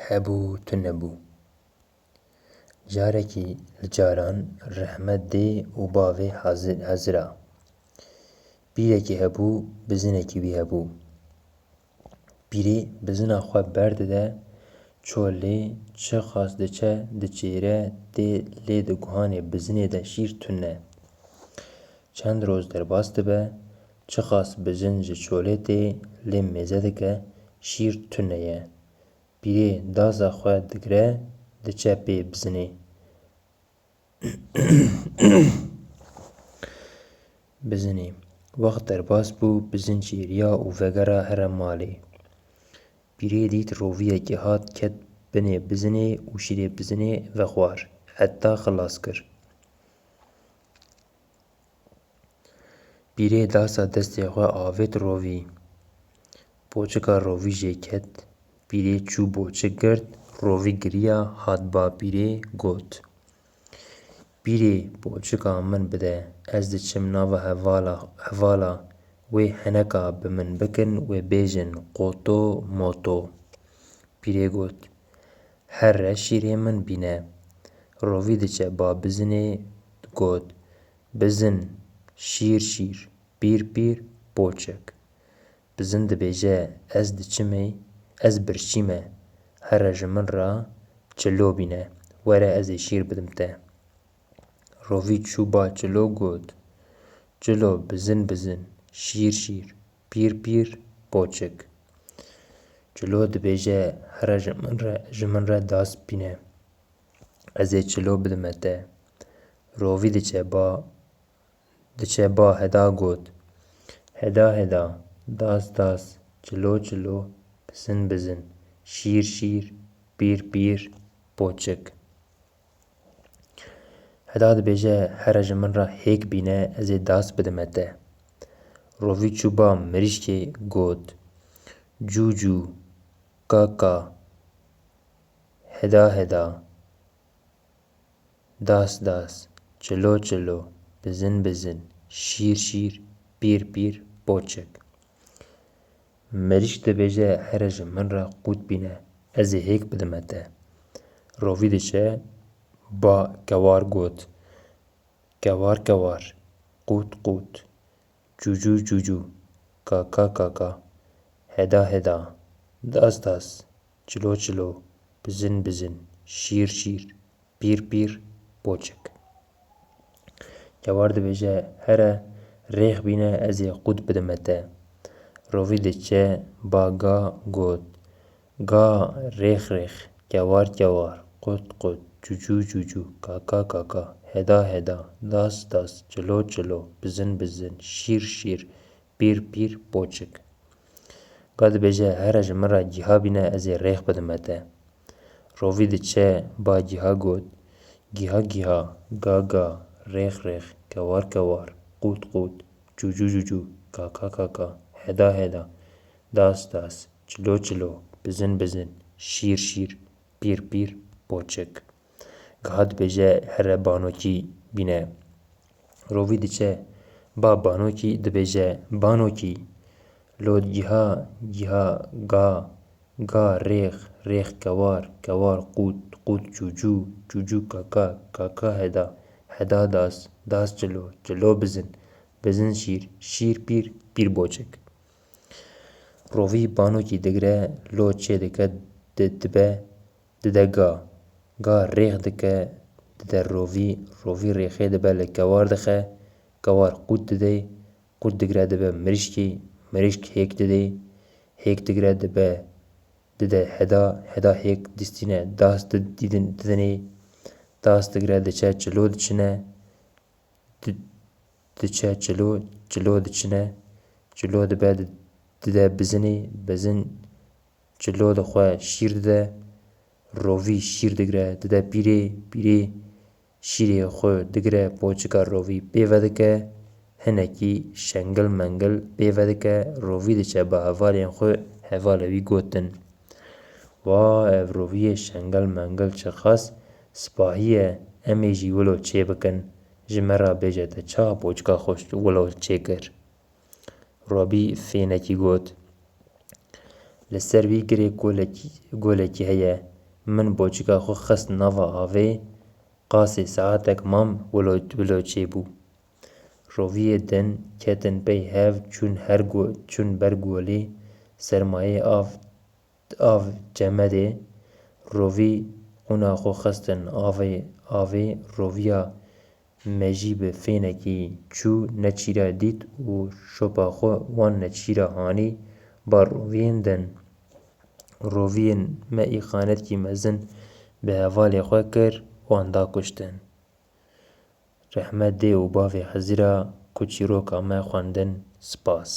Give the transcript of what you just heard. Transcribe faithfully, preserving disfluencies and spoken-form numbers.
Hebû tu nebû. Carekî li caran rehmet dê û bavê hazir, hazira. Pîrekî hebû, bizinekî wî hebû. Pîrê bizina xwe berdide çolê, çiqas diçe, diçêre, tê lê di guhanê bizinê de şîr tune. Çend roj derbas dibe, çiqas bizin ji çolê tê, lê mêze dike, şîr tune ye. Pîrê daza xwe digre, diçe pê bizinê. Bizinê. Wext derbas bû, bizin çêriya û vegera here malê. Pîrê dît roviyekê hat, ket binê bizinê û şîrê bizinê vexwar, heta xilas kir. Pîrê dasa destê xwe avêt rovî. Poçika rovî jê ket. Pîrê çû boçik girt, rovî giriya, hat ba pîrê, got: "Pîrê, boçika min bide, ez diçim nava hevala, hevala wê heneka bi min bikin, wê bêjin qoto moto." Pîrê got: "Here şîrê min bîne." Rovî diçe ba bizinê, got: "Bizin, şîr şîr, pîr pîr, poçek." Bizin dibêje: "Ez diçimê, ez birçî me, here ji min re çilo bîne, were ez ê şîr bidim te." Rovî çû ba çilo, got: "Çilo, bizin bizin, şîr şîr, pîr pîr, poçik." Çilo dibêje: "Here ji min re, ji min re das bîne, ez ê çilo bidime te." Rovî diçe ba, diçe ba heda, got: "Heda heda, das das, çilo çilo, bizin bizin, şîr şîr, pîr pîr, poçik." Heda dibêje: "Here ji min re hêk bîne, ez ê das bidime te." Rovî çû ba mirîşkê, got: "Cû cû, ka ka, heda heda, das das, çilo çilo, bizin bizin, şîr şîr, pîr pîr, poçik." Mirîşk dibêje: "Here ji min re qût bîne, ez ê hêk bidime te." Rovî diçe ba kewar, got: "Kewar kewar, qût qût, cûcû cûcû, kaka kaka, heda heda, das das, çilo çilo, bizin bizin, şîr şîr, pîr pîr, poçik." Kewar dibêje: "Here rêx bîne, ez ê qût bidime te." Rovî diçe ba ga, got: "Ga rêx rêx, kewar kewar, qut qut, cûcû cûcû, kaka kaka, heda heda, das das, çilo çilo, bizin bizin, şîr şîr, pîr pîr, poçik." Ga dibêje: "Here ji min re giha bîne, ez ê rêx bidime te." Rovî diçe ba giha, got: "Giha giha, ga ga, rêx rêx, kewar kewar, qût qût, cûcû cûcû, kaka kaka, heda heda, das das, çilo çilo, bizin bizin, şîr şîr, pîr pîr, poçik." Giha dibêje: "Here banokî bîne." Rovî diçe ba banokî, dibêje: "Banokî, lo giha, giha ga, ga rêx, rêx kewar, kewar qût, qût cûcû, cûcû kaka, kaka heda, heda das, das çilo, çilo bizin, bizin şîr, şîr pîr, pîr boçik." Rovî banokî digre, lo çêdike, di-, dibe, dide ga. Ga rêx dike, dide rovî, rovî rêxê dibe, li kewar dixe, kewar qût dide, qût digre dibe mirîşkî, mirîşk hêk dide, hêk digre dibe, dide heda, heda hêk distîne, das di-, didin-, didinê, das digre diçe çilo diçine, di-, diçe çilo, çilo diçine, çilo dibe di-, dide bizinê, bizin çilo dixwe şîr dide, rovî şîr digre dide pîrê, pîrê şîrê xwe digre poçika rovî pê vedike, hinekî şengil mengil pê vedike, rovî diçe ba hevalên xwe, hevalê wî gotin: "Wa ev roviyê şengil mengil çiqas sipahî ye, em ê jî wilo çê bikin. Ji me re bêje te çawa poçika xwe wilo çê kir?" Robî fênekî got: "Li ser wî girê golekî, golekî heye. Min boçika xwe xist nava avê, qasê saetek mam wilo, wilo çêbû. Roviyê din ketin pey hev, çûn her go, çûn ber golê sermayê av, av çemedê. Rovî qûna xwe xistin avê, avê roviya me jî bi fênekî çû neçîra dît û şopa xwe wan neçîra hanî ba roviyên din. Roviyên me îxanetkî mezin bi hevalê xwe kir, wan da kuştin. Rehmet dê û bavê Hizira ku çîroka me xwendin, spas.